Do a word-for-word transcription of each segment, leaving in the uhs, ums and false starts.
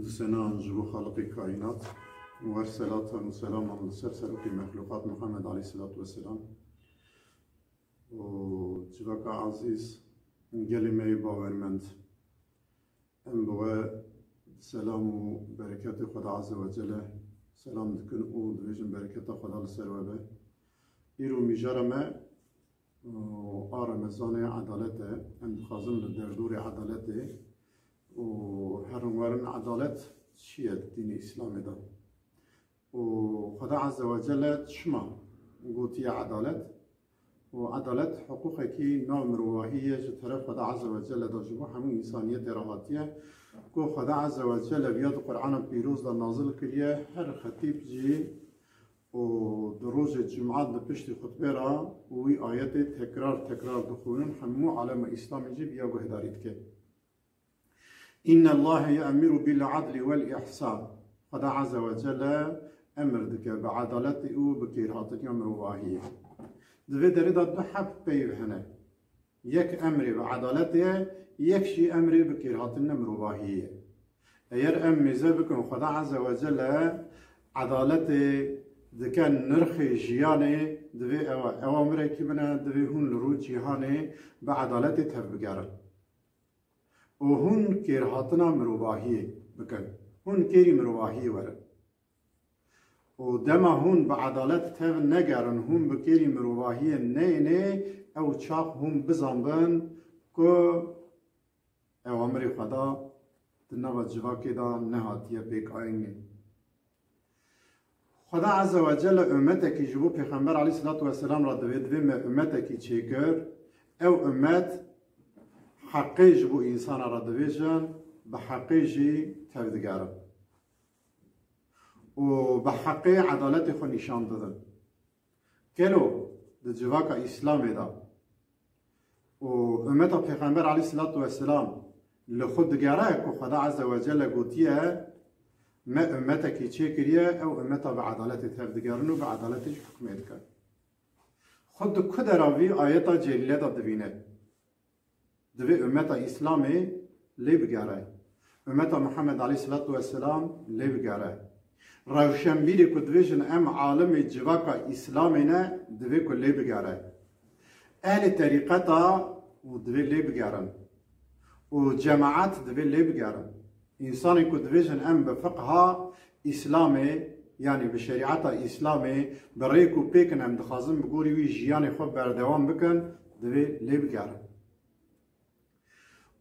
Di senan ji bo Xaliqê kaînat, wer selatan û selaman li ser serokê mexluqat Muhammed aleyhisselatu vesselam û civaka ezîz, gelê me yê bawermend. Em bi we selam û bereketê Xweda Azze ve Celle selam dikin û dibêjin bereketa Xweda li ser we be. Îro mijara me û a Remezanê edalet e. Em dixwazin li derdorê edaletê û herin werin edalet çi ye di dînê Îslamê de? Û Xweda Azze ve Celle çima gotiye edalet? Û edalet hiqûqekî nav mirovahî ye, ji teref Xweda Azze ve Celle de ji bo hemû însaniyetê re hatiye. Ku Xweda Azze ve Celle viya di Qur'ana Pîroz de nazil kiriye, her xetîb jî û di rojê Cuma di piştî xutbê re wî ayetê tekrar tekrar dixwînin, hemû alema Îslamê jî viya guhdarî dike. Inna Allahe ye'muru bil adli wel ihsan. Xweda Azze ve Celle emir dike bi edaletê û bi kêrhatiniya mirovahiyê. Di vê derê de du heb peyv hene. Yek emrê bi edaletê ye, yek jî emrê bi kêrhatinê mirovahiyê ye. Eger em mêze bikin Xweda Azze ve Celle edaletê dike nirxê jiyanê, divê ew, ew emirekî bine, divê hûn li rû cîhanê bi edaletê tevbigerin. Û hûn kêrhatina mirovahiyê bikin. Hûn kêrî mirovahiyê werin. Û dema hûn bi edalet tev negerin, hûn bi kêrî mirovahiyê neyênê, ew çax hûn bizanbin ku ewamirê Xweda di nava civakê de nehatiye pêk ayînê. Xweda Azze ve Celle ummetekî ji bo Pêxember aleyhisselatu vesselam re divê, divê me ummetekî çêkir. Ew ummet heqê ji bo însana re dibêjin, bi heqê jî tevdigerin. Û bi heqê edaletê xwe nîşan didin. Gelo di civaka Îslamê de û ummeta Pêxember aleyhisselatu vesselam li xwe digere ku Xweda Azze ve Celle gotiye, me ummetekî çêkiriye, ew ummeta bi edaletê tevdigerin û bi edaletê jî hukmê dikin. Xwe di ku dera vî ayeta celîle de dibîne? Divê ummeta Îslamê lê bigere. Ummeta Muhammed aleyhisselatu vesselam lê bigere. Rewşenbîrê ku dibêjin em alimê civaka Îslamê ne, divê ku lê bigere. Ehlê terîqeta û divê lê bigerin. Û cemaet divê lê bigerin. Însanê ku dibêjin em bi fiqha Îslamê, yanî bi şerîeta Îslamê, bi rêk û pêkin em dixwazin bi gorî wî jiyanê xwe berdewam bikin, divê lê bigerin.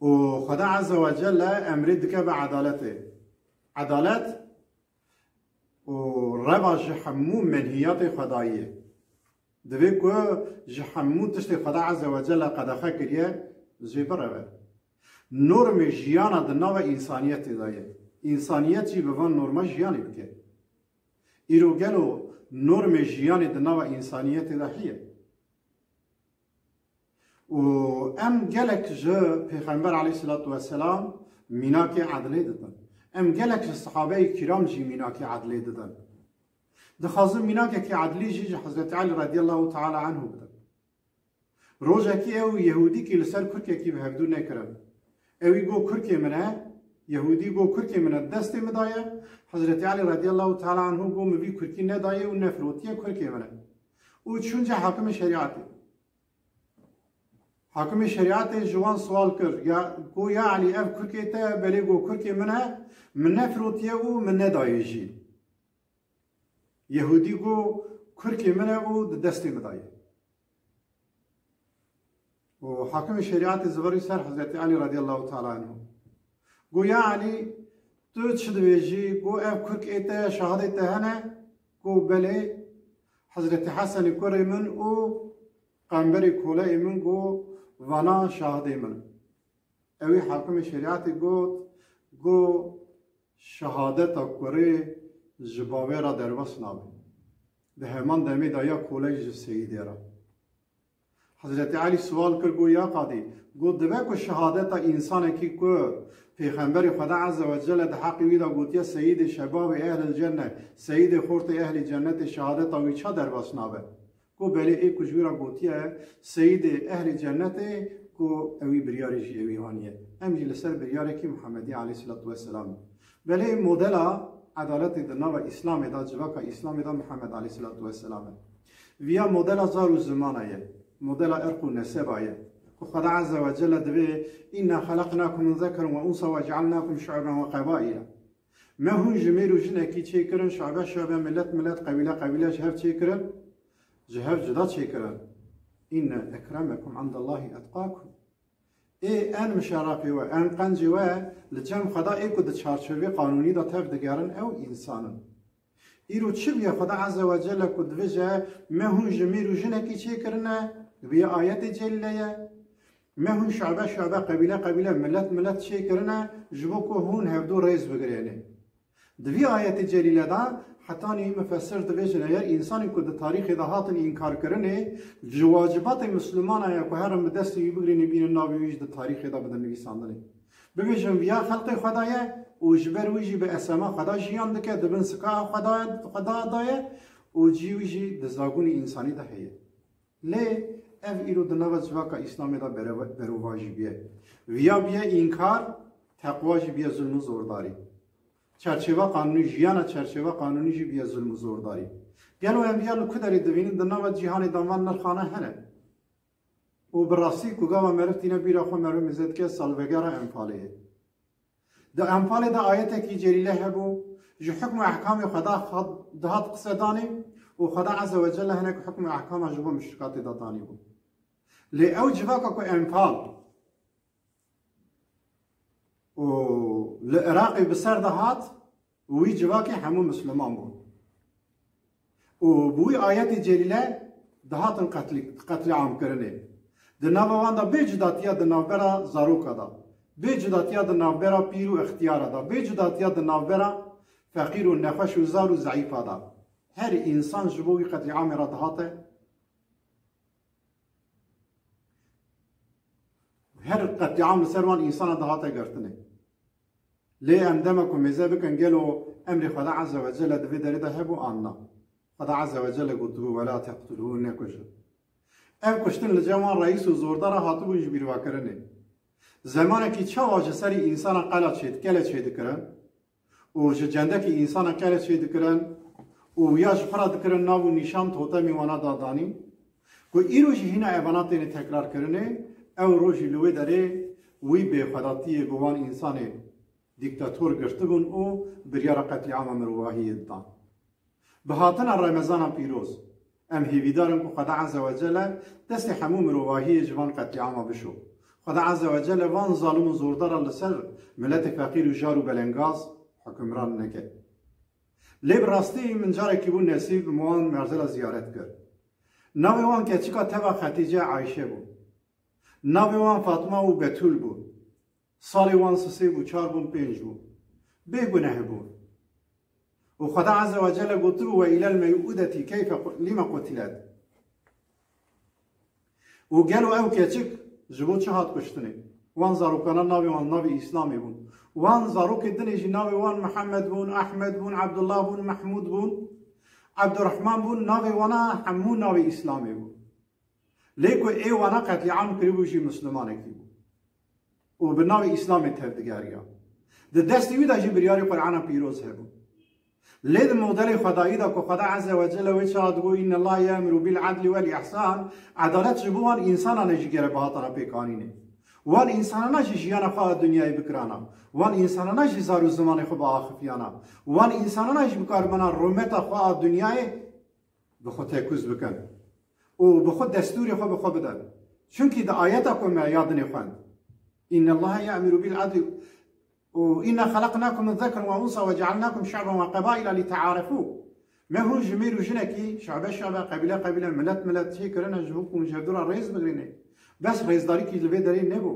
Û Xweda Azze ve Celle emrê dike bi edaletê. Edalet û reva ji hemû menhiyatê Xwedayî ye. Divê ku ji hemû tiştê Xweda Azze ve Celle qedexe kiriye, jê bireve. Normê jiyana di nava însaniyetê de ye. Însaniyet jî bi van norma jiyanê bike. Îro gelo normê jiyanê di nava însaniyetê de heye? Û em gelek ji Pêxember aleyhisselatu vesselam mînakê edlê didin. Em gelek ji sahabeyê kiram jî mînakê edlê didin. Dixwazim mînakekî edlî jî ji Hezretî Elî radiyallahu teala anhu bidim. Rojekî ew Yehûdîkî li ser kurkekî bi hevdû nekirin. Ewî got, "Kurkê min e." Yehûdî got, "Kurkê min e, destê min daye." Hezretî Elî radiyallahu teala anhu got, "Min vî kurkî nedaye û nefirotiye, kurkê min e." Û çûn cê hakimê şerîetê. Hakimê şerîetê ji wan siwal kir, ya, got, "Ya Elî, ev kurkê te ye?" "Belê," got, "kurkê min e, min nefirotiye û min nedaye jî." Yehûdî got, "Kurkê min e û di destê min de ye." Û hakimê şerîetê zivirî ser Hezretî Elî radiyallahu teala anhu. Got, "Ya Elî, tu çi dibêjî?" Got, "Ev kurk ê te ye, şahidê te hene?" Got, "Belê, Hezretî Hesenê kurê min û qemberê koleyê min." Got, "Vana şahidê min." Ewî hakimê şerîetê got, got, "Şehadeta kurê ji bavê re derbas nabe." Di heman demê de ya koley ji seyîdê re. Hezretî Elî siwal kir, got, "Ya qadî," got, "dibe ku şehadeta însanekî ku Pêxemberê Xweda Azze ve Celle di heqê wî de gotiye, 'Seyîdê şebabê ehlil cenne, seyîdê xortê ehlî cennetê,' şehadeta wî ça derbas nabe?" Ku belê ê ku ji wî re gotiye, "Seyîdê ehlî cennetê," ku ewî biryarê jî ewî aniye. Em jî li ser biryarekî Muhammedî aleyhisselatu vesselam. Belê modela edaletê di nava Îslamê de, civaka Îslamê de Mihemed aleyhisselatu vesselam e. Viya modela zar û zimana ye, modela irq û neseba ye. Ku Xweda Azze ve Celle divê, "Inna xelaqnakum min zekerin ve unsa ve cealnakum şu'uben ve qebaila." Me hûn ji mêr û jinekî çêkirin, şu'be şu'be, milet milet, qebîle qebîle ji hev çêkirin, ji hev cuda çêkirin. "Inne ekremekum indallahi etqakum." Ê en mişerefê we, en qencê we li cem Xweda ê ku di çarçovê qanûnî de tev digerin, ew însan in. Îro çi bûye Xweda Azze ve Celle ku dibêje, me hûn ji mêr û jinekî çêkirine, bi yê ayetê celîle ye, me hûn şu'be şu'be, qebîle qebîle, milet milet çêkirine, ji bo ku hûn hevdû rêz bigirêne. Di vî ayetê celîle de hetanî mufessir dibêjin, eger însanên ku di tarîxê de hatin înkarkirinê, ji wacibatê Mislimana ye ku herin bi destê wî bigirînê, bînin navê wî jî di tarîxê de bidin nivîsandinê. Bibêjin, viya xelqê Xweda ye û ji ber wî jî bi esema Xweda jiyan dike, di bin sika Xweda, Xweda de ye û cî wî jî di zagûnê însanî de heye. Lê ev îro di nava civaka Îslamê de bere-, berovajî bûye. Viya bûye înkar, teqwa jî bûye zulm û zordarî. Çerçeva qanûnî, jiyana çerçeva qanûnî jî bûye zulm û zordarî. Gelo em viya li ku derê dibînin, di nava cîhanê de van nirxana hene? Û bi rastî ku gava meriv tîne bîra xwe, meriv mêze dike salvegera Enfalê ye. Di Enfalê de ayetekî celîle hebû, ji hukm û ehkamê Xweda xwe dihat qise danê û Xweda Azze ve Celle hinek hukm û ehkama ji bo muşrikatê de danîbû. Lê ew civaka ku Enfal û li Iraqê bi ser de hat, wî civakê hemû Misliman bûn. Û bi wî ayetê celîle dihatin qetlî-, qetlîamkirinê. Di nava wan de bê cudatiya di navbera zaroka de, bê cudatiya di navbera pîr û extiyara de, bê cudatiya di navbera feqîr û nexweş û zar û zeîfa de. Her însan ji bo wî qetlîamê re dihate. Her qetlîam li ser wan însana dihate girtinê. Lê em dema ku mêze bikin, gelo emrê Xweda Azze ve Celle di vê derê de hebû an na? Xweda Azze ve Celle gotibû, "Ve la teqtulû, nekujin." Ev kuştin li cem wan reîs û zordara hatibûn ji bîrvakirinê. Zemanekî çawa ji serî însana qela çê-, kele çêdikirin û ji cendekî însana kele çêdikirin û ya ji xwe re dikirin nav û nîşan, totemî wana dadanî, ku îro jî hîna evana têne tekrarkirinê, ew rojî li wê derê wî bêxwedatiyê bi wan însanê dîktator girtibûn û biryara qetlîama mirovahiyê didan. Bi hatina Remezana pîroz, em hêvîdar in ku Xweda Azze ve Celle destê hemû mirovahiyê ji van qetlîama bişo. Xweda Azze ve Celle van zalim û zordara li ser miletê feqîr û jar û belengaz hukimran neke. Lê bi rastî min carekî bû nesîb, min wan Merzela ziyaret kir. Navê wan keçika teva Xetîce Ayşe bû. Navê wan Fatma û Betûl bû. Salê wan sisê bû, çar bûn, pênc bûn. Bê guneh bûn. Û Xweda Azze ve Celle gotibû, "Ve ilel mew'udeti keyfe qu-, lime qutilet." Û gelo ew keçik ji bo çi hat kuştinê? Wan zarokana navê wan navê Îslamê bûn. Wan zarokê dinê jî navê wan Mihemed bûn, Ehmed bûn, Ebdullah bûn, Mehmûd bûn, Ebdurrahman bûn, navê wana hemû navê Îslamê bûn. Lê ku ê wana qetlîam kiribû jî Mislimanekî bû û bi navê Îslamê tevdigeriya. Di destê wî de jî biryarê Qur'ana Pîroz hebû. Lê di modelê Xwedayî de ku Xweda Azze ve Celle wê çawa dibû, "Inne Allah ye'muru bil adli vel ihsan", edalet ji bo wan însanane jî gere bihatana pêkanînê. Wan însanana jî jiyana xwe a dinyayê bikirana. Wan însanana jî zar û zimanê xwe biaxifiyana. Wan însanana jî bikaribana rûmeta xwe a dinyayê bi xwe tekûz bikin û bi xwe destûrê xwe bi xwe bidin. Çunkî di ayeta ku me ya dinê xwend, "Inne Allahe ye'muru bil adli" û "Inna xelaqnakum min zekerin ve unsa ve cealnakum şu'ben ve qebaila li te'arefû." Me hûn ji mêr û jinekî şu'be şu'be, qebîle qebîle, milet milet çêkirine ji bo ku hûn ji hevdû re rêz bigirîne. Bes rêzdarîkî li vê derê nebû.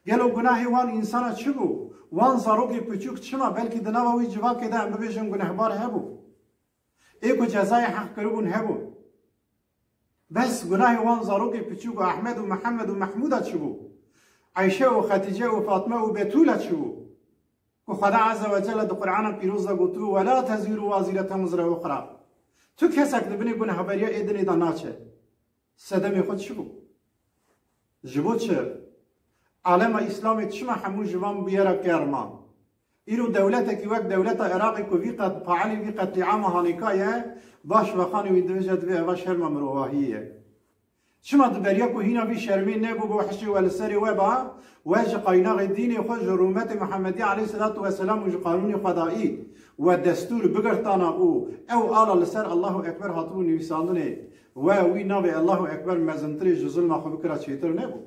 Gelo gunahê wan însana çi bû? Wan zarokê piçûk çima belkî di nava wî civakê de em bibêjin gunehbar hebû? Ê ku cezayê heq kiribûn hebûn. Bes gunahê wan zarokê piçûk û Ehmed û Mihemed û Mehmûda çi bû? Eyşe û Xetîce û Fatme û Betûla çi bû? Ku Xweda Azze ve Celle di Qur'ana Pîroz de gotibû, "Ve la tezîru wazîreten wizre uxra." Tu kesek di binê gunehberiya ê dinê de naçe. Sedemê xwe çi bû? Ji bo çi? Alema Îslamê çima hemû ji van bûyera germ a? Îro dewletekî wek dewleta Iraqê ku vî qet failê vî qetlîama hanêka ye, baş vexanê wî dibêje, divê eva şerma mirovahiyê ye. Çima di beriya ku hîna vî şermê nebû bo hişê we li serê we ba, we ji qaynaxê dînê xwe, ji rûmetê Mihemedî aleyhisselatu vesselam û ji qanûnê Xwedayî we destûr bigirtana û ew ala li ser Allahu Ekber hatibû nivîsandinê, we wî navê Allahu Ekber mezintirê ji zilma xwe bikira çêtir nebû.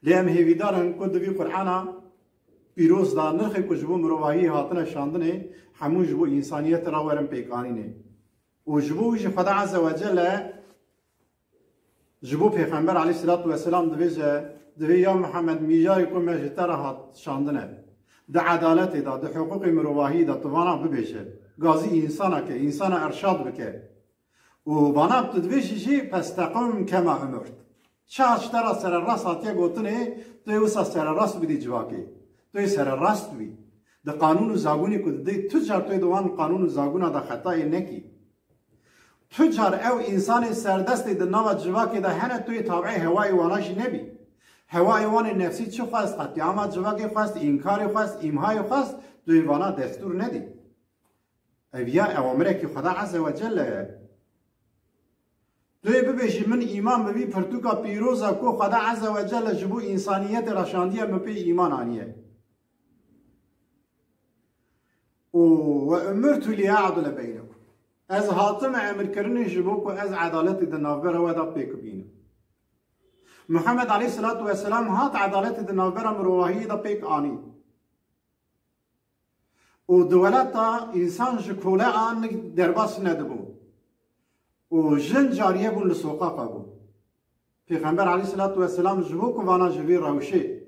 Lê em hêvîdar in ku di vî Qur'ana pîroz de nirxê ku ji bo mirovahiyê hatine şandinê, hemû ji bo însaniyetê re werin pêkanînê. Û ji bo wî jî Xweda Azze ve Celle ji bo Pêxember aleyhisselatu vesselam dibêje, divê ya Mihemed mîjarê ku me ji te re hat şandine, di edaletê de, di hiqûqê mirovahiyê de tu vana bibêje. Gazî însanek e, însana erşad bike. Û vana tu dibêjî jî, "Festeqim kema umurt." Çawa ji te re sererast hatiye gotinê, tu yê wisa sererast bidî civakê. Tu yê sererast bî. Di qanûn û zagûnê ku didê, tu car tu yê di wan qanûn û zagûna de xetayê nekî. Tu car ew însanê serdestê di nava civakê de hene, tu yê tabiê hewayê wana jî nebî. Hewayê wan ê nefsî çi xwest, qetlîama civakê xwest, înkarê xwest, îmhayê xwest, tu yê vana destûr nedî. Ev ya ewamirekî Xweda Azze ve Celle ye. Tu yê bibêjî, "Min îman bi vî pirtûka pîroz e ku Xweda Azze ve Celle ji bo însaniyetê re şandiye, min pê îman aniye." Û "Ve umirtu li a'dile beynekum." Ez hatime emirkirinê ji bo ku ez edaletê di navbera we de pêk bînim. Muhammed aleyhisselatu vesselam hat edaletê di navbera mirovahiyê de pêk anî. Û di welata însan ji kolean derbas nedibû. Û jin cariye bûn, li soqaqa bûn. Pêxember aleyhisselatu vesselam ji bo ku vana ji vî rewşê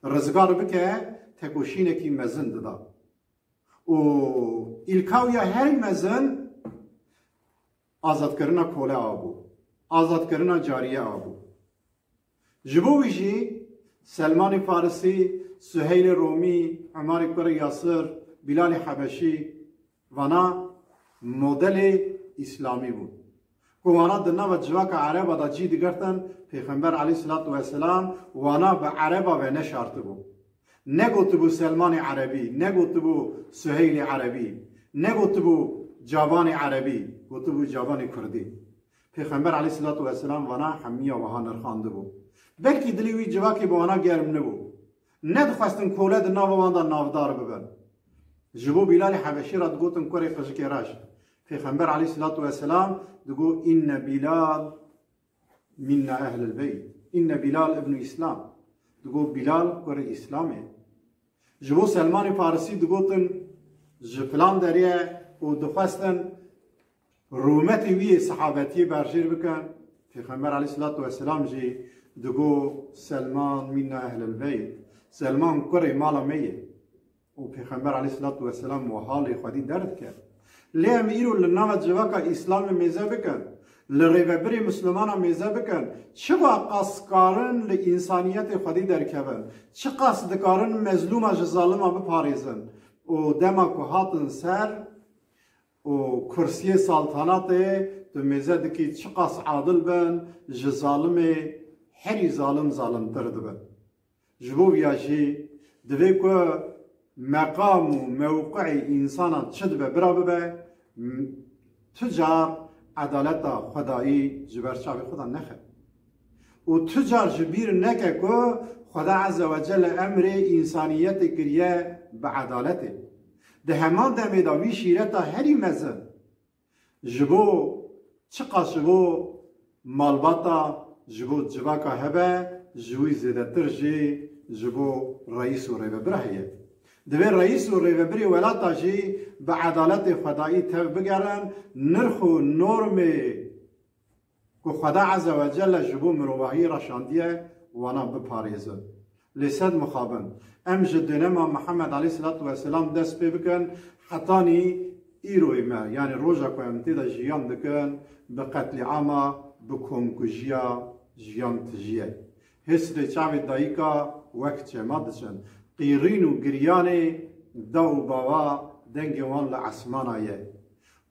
rizgar bike, tekoşînekî mezin dida. Û îlka wî ya herî mezin azadkirina kolea bû. Azadkirina cariye bû. Ji bo wî jî Selmanê Farisî, Suheylê Romî, Emarê kurê Yasir, Bîlalê Hebeşî, vana modelê Îslamî bûn. Ku wana di nava civaka Ereba de cî digirtin, Pêxember aleyhisselatu vesselam wana bi Ereba ve neşartibû. Negotibû Selmanê Erebî, negotibû Suheylê Erebî, negotibû Cabanê Erebî, gotibû Cabanê Kurdî. Pêxember aleyhisselatu vesselam vana hemiya wiha nirxandibû. Belkî dilê wî civakê bi wana germ nebû. Nedixwestin kole di nava wan de navdar bibin. Ji bo Bîlalê Hebeşî re digotin kurê qijikê reş. Pêxember aleyhisselatu vesselam digot, "Inne Bîlal minna ehlil beyt. Inne Bîlal ibnu Îslam." Digot, "Bîlal kurê Îslamê." Ji bo Selmanê Farisî digotin, ji filan derê ye û dixwestin rûmetê wî yê sehabetiyê berjêr bikin. Pêxember aleyhisselatu vesselam jî digot, "Selman minna ehlil beyt." Selman kurê mala me ye. Û Pêxember aleyhisselatu vesselam wiha lê xwedî derdike. Lê em îro li nava civaka Îslamê mêze bikin, li rêvebirê Mislimana mêze bikin, çiqa qas karin li însaniyetê xwedî derkevin, çiqas dikarin mezlûma ji zalima biparêzin û dema ku hatin ser û kursiyê saltanatê tu mêze dikî çiqas adil bin, ji zalimê herî zalim zalimtir dibin. Ji bo viya jî divê ku meqam û mewqeê însanan çi dibe bira bibe, m-, tu car edaleta Xwedayî ji ber çavê xwe de nexe. Û tu car ji bîr neke ku Xweda Azze ve Celle emrê însaniyetê kiriye bi edaletê. Di heman demê de vî şîreta herî mezin, ji bo, çiqas ji bo malbata, ji bo civaka hebe, ji wî zêdetir jî ji bo reîs û rêvebira heye. Divê reîs û rêvebirê welata jî bi edaletê Xwedayî tev bigerin, nirx û normê ku Xweda Azze ve Celle ji bo mirovahiyê re şandiye, wana biparêzin. Lê sed mixabin, em ji dönema Mihemed aleyhisselatu vesselam dest pê bikin, hetanî îroyê me, yanî roja ku em tê de jiyan dikin, bi qetlîama, bi komkujiya jiyan tijî ye. Hêsrê çavê dayika wek çema diçin. Qîrîn û giryanê da û bawa dengê wan li esmana ye.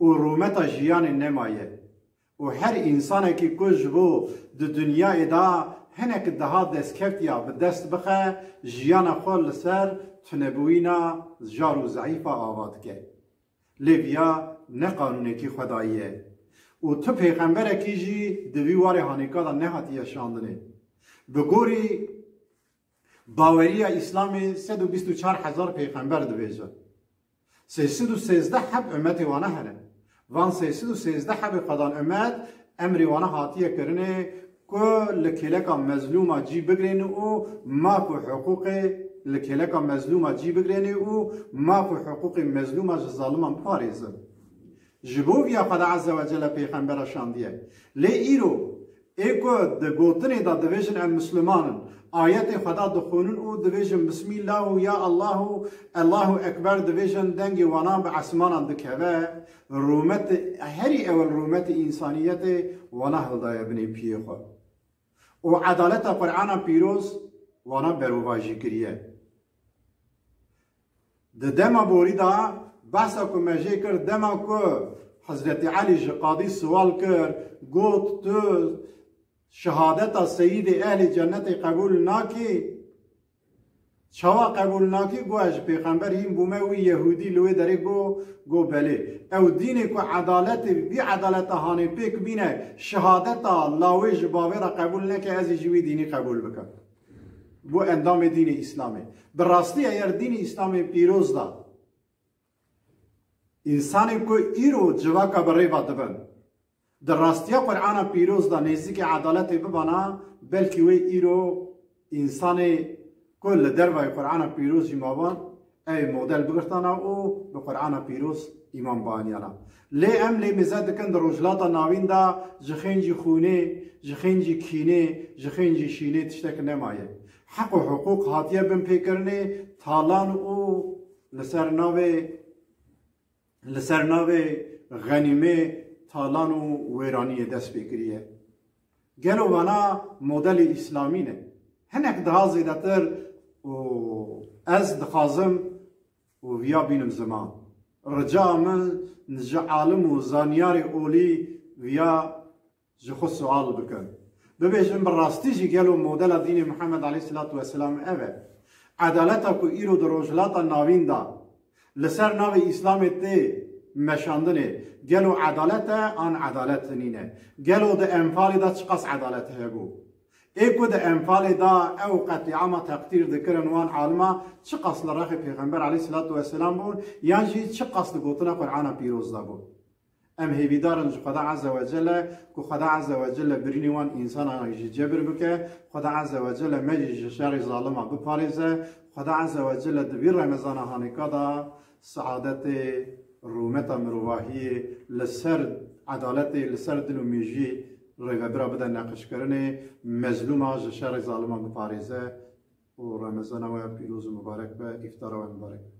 Û rûmeta jiyanê nemaye. Û her însanekî ku ji bo di dinyayê de Hinek daha destkeftiya bi dest bixe, jiyana xwe li ser tunebûyîna jar û zeîfa ava dike. Lê viya ne qanûnekî xwedayî ye. Û tu pêxemberekî jî di vî warê hanêka de nehatiye şandinê. Bi gorî baweriya Îslamê sed û bîst û çar hezar pêxember dibêje. Sê sed û sêzdeh heb ummetê wana hene. Van sê sed û sêzdeh hebê xwedan ummet emrê wana hatiye kirinê ku li kêleka mezlûma cî bigirêne û maf û hiqûqê li kêleka mezlûma cî bigirêne û maf û hiqûqê mezlûma ji zaliman biparêzin. Ji bo viya Xweda Azze ve Celle pêxembera şandiye. Lê îro, ê ku di gotinê de dibêjin em misliman in, ayetê Xweda dixwînin û dibêjin Bismillahu ya Allahu, Allahu Ekber dibêjin, dengê wana bi esmanan dikeve, rûmet, herî ewil rûmetê însaniyetê wana hildaye binê piyê xwe. Û edaleta Qur'ana pîroz wana berovajî kiriye. Di dema borî de behsa ku me jê kir, dema ku Hezretî Elî ji qadî siwal kir, got, tu şehadeta seyîdê ehlê cennetê qebûl nakî? Çawa qebûl nakî? Got, ez ji pêxember hîn bûme, wî yehûdî li wê derê got, got, belê. Ew dînê ku edaletê, vî edaleta hanê pêk bîne, şehadeta lawê ji bavê re qebûl neke, ez ê ji wî dînî qebûl bikim. Bû endamê dînê Îslamê. Bi rastî eger dînê Îslamê pîroz da, însanên ku îro civaka bi rê ve dibin, di rastiya Qur'ana pîroz de nêzîkî edaletê bibana, belkî wê îro însanê ku li dervayê Qur'ana pîroz jî maban, ew ê model bigirtana û bi Qur'ana pîroz îman bianiyana. Lê em lê mêze dikin di Rojhilata Navîn de ji xêncî xûnê, ji xêncî kînê, ji xêncî şînê tiştek nemaye. Heq û hiqûq hatiye binpêkirinê, talan û li ser navê, li ser navê xenîmê talan û wêraniyê dest pê kiriye. Gelo vana modelê îslamî ne? Hinek daha zêdetir û ez dixwazim û viya bînim ziman. Rica min ji alim û zanyarê olî viya ji xwe sual bikin. Bibêjin, bi rastî jî gelo modela dînê Muhammed aleyhisselatu vesselam ev e? Edaleta ku îro di Rojhilata Navîn de li ser navê Îslamê tê meşandinê, gelo edalet e an edalet nîne? Gelo di Enfalê de çiqas edalet hebû? Ê ku di Enfalê de ew qetlîama teqdîr dikirin wan alima çiqas li rexê Pêxember aleyhisselatu vesselam bûn, yan jî çiqas di gotina Qur'ana pîroz de bûn? Em hêvîdar in ji Xweda Azze ve Celle ku Xweda Azze ve Celle birînê wan însanan jî cebir bike, Xweda Azze ve Celle me jî ji şerê zalima biparêze, Xweda Azze ve Celle di vî Remezana hanêka de seadetê, rûmeta mirovahiyê li ser edaletê, li ser dil û mêjiyê rêvebira bide neqişkirinê, mezlûma ji şerê zalima biparêze û Remezana we pîroz û mibarek be, îftara we mibarek be.